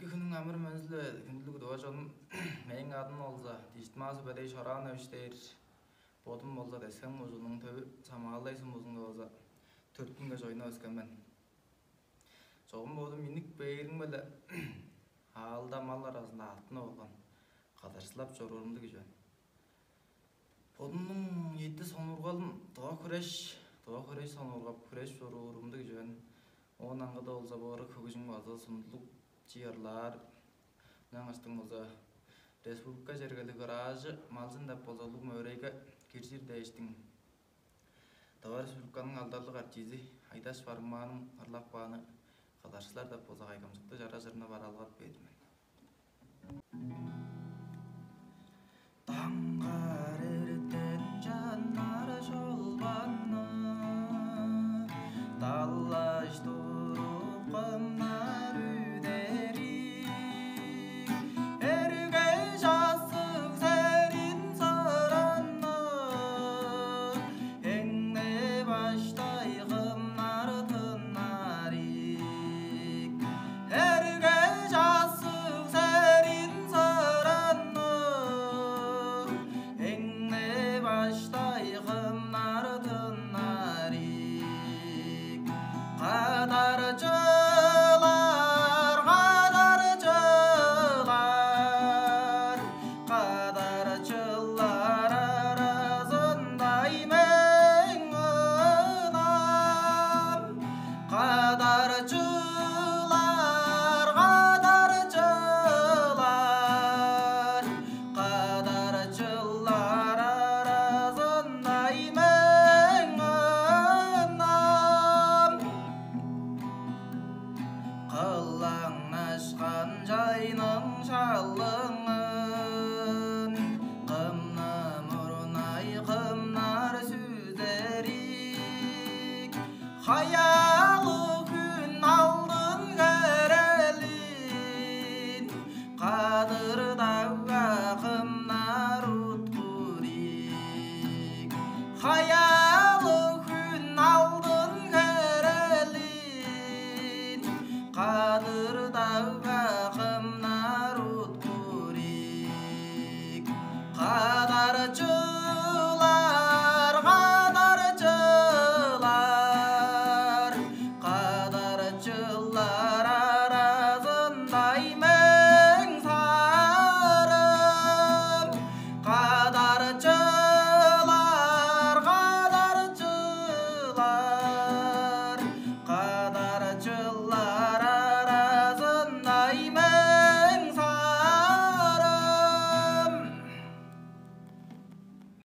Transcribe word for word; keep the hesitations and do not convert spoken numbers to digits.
Бүгү хүнүң амыр-менди-биле, хүндүлүг тыва чонум. Мээң адым болза Диштмаа Сүбедей Шораанович дээр. Бодум болза Тес-Хем кожууннуң Төвү Самагалдай сумузунга база төрүттүнген, чоюнуп өскен мен. Чогум бодум миннип кээримге-ле аалда мал аразында алтынып алган, кадарчылап чоруурумдуг кижи мен. Бодумнуң эки сонуургалым тыва хүреш, тыва хүреш сонуургап, хүреш чоруурумдуг кижи мен. Оон аңгыда болза бо ырак хөгжүм база сундулуг чыырлаар. Ынчангаштың болза республика чергелиг ыраажы малчын деп болза улуг мөөрейге киржир дээштиң, Тыва Республиканың алдарлыг артизи Айдаш Барымаанның ырлап кааны «Кадарчылар» деп болза кайгамчыктыг чараш ырны бараалгап бээр мен. Даңгар эртен чаннар шолбанны даллаш туруп, кымнар үдерик, эрге-чассыг серин сыранны эңне баштай кымнар тыннар ийик. Эрге-чассыг серин сыранны эңне баштай кымнар тыннар ийик. Кадарчылар, кадарчылар, кадарчылар аразында-ай мээң ынам. Кадарчылар, кадарчылар, кадарчылар аразында-ай мээң ынам. Кылаңнашкан чайның шалыңын кымны мурнай, кымнар сүзерик? Хаялы хүн алдын херелин Кадыр-Давга кымнар уткур ийик? Хаялы хүн алдын херелин Кадыр-Давга